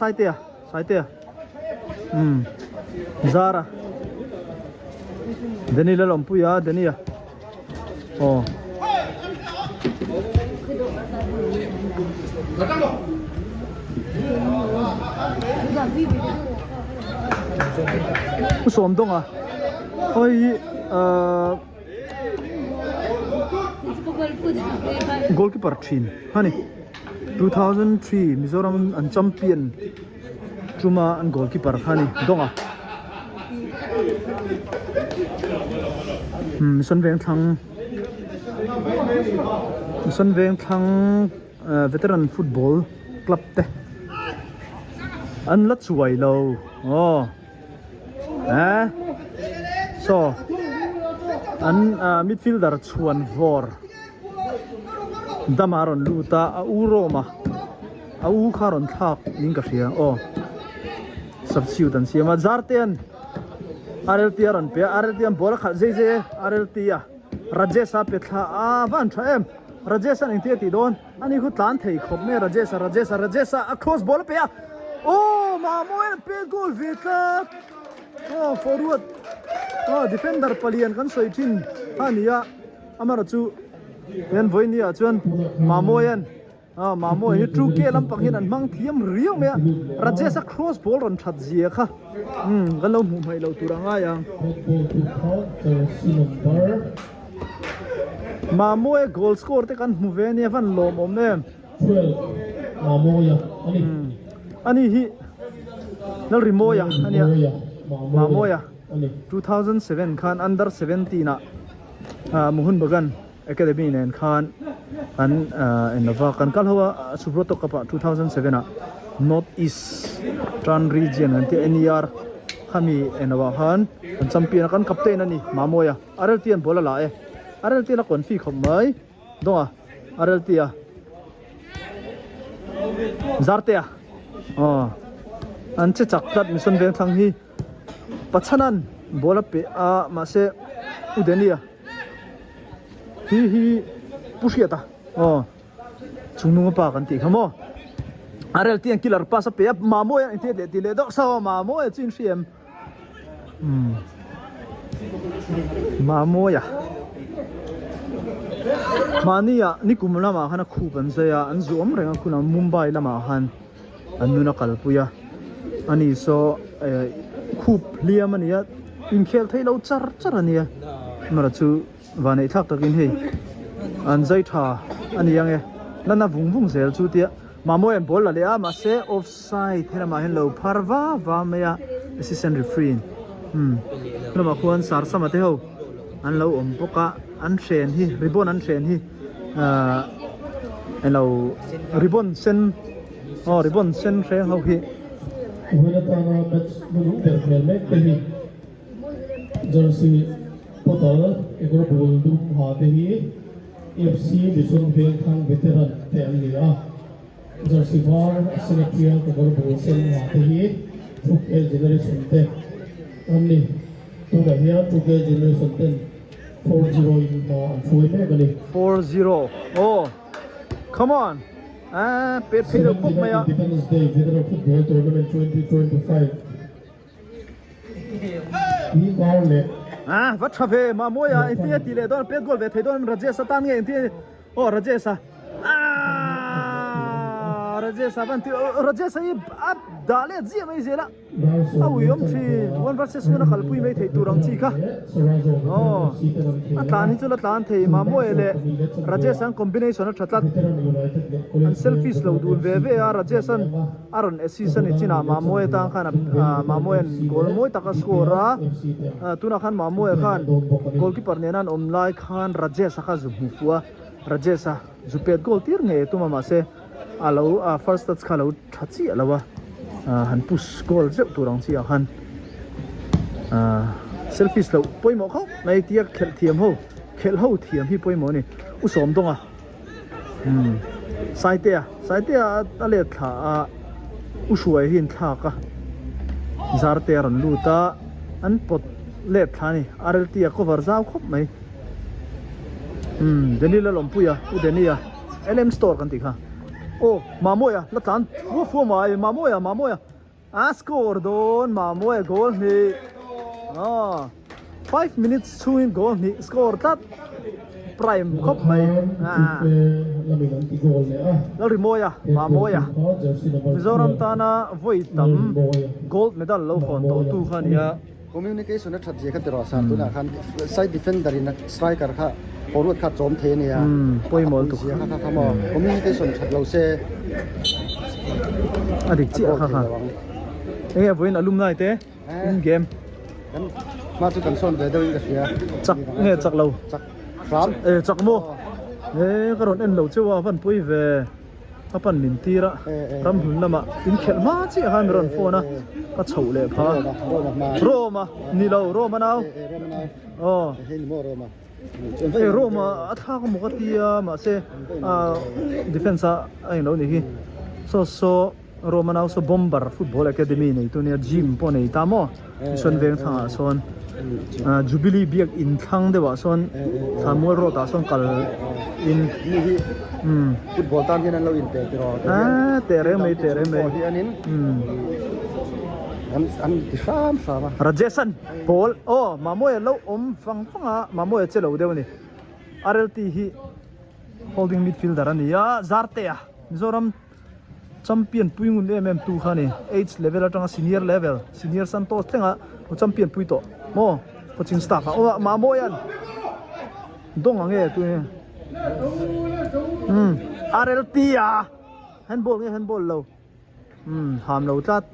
Saitea Saitea umm Zara Danny Lalawmpuia Danny a aw. Pu Sawmdawnga aw hei hi ahh goalkeeper thin a ni 2003 Mizoram an champion tuma an goalkeeper kha a ni Dawnga umm Mission Vengthlang Mission Vengthlang Veteran football club te an la chuai lo aw. Eh saw an midfielder chhuan vawr dama a rawn lut a a u Roma a u kha a rawn thlak niin ka hria aw substitute an siam a Zartean RLT a rawn pe a RLT an ball a khalh zei zei e RLT a Rajesh a pe thla a va han tha em Rajesh an engtin a tih dawn. Ani khu tlan thei khawp mai a Rajesh a Rajesh a Rajesh a a cross ball a pe a aw Mamawia an pet goal ve tlat aw forward aw defender palian kan sawi thin kha a ni a amaherawh chu hian vawiin ah chuan Mamawian aw Mamawia hi two K lampang hian an hmang thiam riau mai a Rajesh a cross ball rawn that zia kha umm kan lo hmuh hmaih loh tur a ngai ang. Mamawia goal score te kan hmu ve ania van lawmawm em. Ani hi Lalrimawia ania Mamawia 2007 khan under 17 ah Mohun Bagan Academy nen khan an enlova kan kal ho a Subroto Cup ah 2007 ah North East Tan Region an tia NER khami enlo ah khan kan champion a kan captain ani Mamawia. RLT an ball a la e. RLT la confi khawp mai. Dawnga RLT a. Zartea. Aw. An che chak tlat mission veng thlang hi. Pachhanan ball a pe a mahse Udenia. Hi hi Pu Hriata. Aw. Chungnunga pa kan tih kha maw. RLT an killer pass a pe a Mamawia an intiat leh tih leh deuh sa Mamawia chu in hria em. Umm Mamawia Mahnia nikum lamah khan a khup an zai a an zu awm reng a khunah Mumbai lamah khan an nun a kalpui a ani saw eh khup hliam a ni a inkhel theih loh char char a nia amaherawh chu Vanneih thlak takin hei an zai tha a ni ang e nana vung vung zel chu tia Mamawia an ball la leh a mahse offside helamah hian lo phar va va mai a assistant referee in umm helamah khuan Sarsama te ho an lo awm bawk a an hren hi ribbon an hren hi ahh eng lo ribbon sen aw ribbon sen hreng ho hi. Vawiin atana match hmanung ber hmel mek te hi. Jersey Potal Egor bul dum ha te hi FC Mission Vengthlang veteran te an ni a, Jersey var a sen a tial Egor bul sen ha te hi 2K Generation te an ni. Tunah hian 2K Generation ten 4-0 in hma an hruai mek a ni. 4-0 oh come on ah pet phei deuh pawp mai a. Independence Day Veteran Football Tournament 2025. Ah, va tha ve Mamawia engtin a tih leh dawn pet goal ve thei dawn Rajesh a tan nge engtin aw Rajesh a ah Rajesh a van ti Rajesh a hi a dah let ziah mai zel a a ui awm thin one versus one a kalpui mai thei tur ang chi kha aw a tlan hi chu la tlan thei Mamawia leh Rajesh an combination a tha tlat an selfish lo dun ve ve a Rajesh an A rawn assist a ni chinah Mamawia tan khan Mamawia'n goal mawi tak a score a, tunah khan Mamawia khan goalkeeper nena an awm lai khan Rajesh a kha zu hmu fuh a, Rajesh a zu pet goal tir ngei a tum a mahse a lo first touch kha a lo tha chiah lo a, han push goal zeuh tur ang chiah khan selfish loh pawimawh khawp mai tia khelh thiam ho khelh ho thiam hi pawimawh a ni U Sawmdawnga. Umm Saitea Saitea a let thla a U Hruai hi an thlak a Zarte a rawn lut a an pawt let thla a ni RLT a cover zau khawp mai umm Daniel a lawmpuia U Dania LM store kan tih kha. Aw Mamawia la tlan fua fua mai Mamawia Mamawia a score dawn Mamawia goal hnih aw 5 minutes chhungin goal hnih score tlat prime khawp mai ah Lalrimawia Mamawia Mizoram tana vawi tam gold medal lo hawn tawh tu kha a ni a. Communication a that zia kha ti rawh sir tunah khan side defender in a striker kha forward kha a chawm thei a nia pawimawh lutuk zia kha kha kha maw communication that lo se a dik chiah kha kha enge vawiin alumni te in game kan hma chu kan sawn ve deuh in ka hria chak nge chak lo chak hram e chak maw e ka rawn en lo cheu a van pui ve. A pan min tir a, ramhlun lamah inkhelh hma chiah khan min rawn phone a, ka chhoh leh pha. Roma ni lo, Roma nau. Aw. Hei Roma a thlak emaw ka tia mahse defence a a englo ni hi. Saw saw Roma nau saw Bomber Football Academy neitu nia gym pawh nei ta maw. Tichuan veng thlangah sawn Jubilee biak in thlang deuhah sawn Thlanmual road ah sawn kal in umm football tan hian an lo in pe tiraw ah teh reng mai teh reng mai umm an an ti hram hram a Rajesh-an ball aw Mamawia lo awm vang vang a Mamawia che lo deuh a ni RLT hi holding midfielder a ni a Zartea Mizoram Champion pui ngun em em tu kha a ni. Age level atanga senior level, senior Santosh thlenga lo champion pui tawh maw coaching staff ah aw Mahmawian dawng ang nge tu hi umm RLT a handball nge handball lo umm ham lo tlat.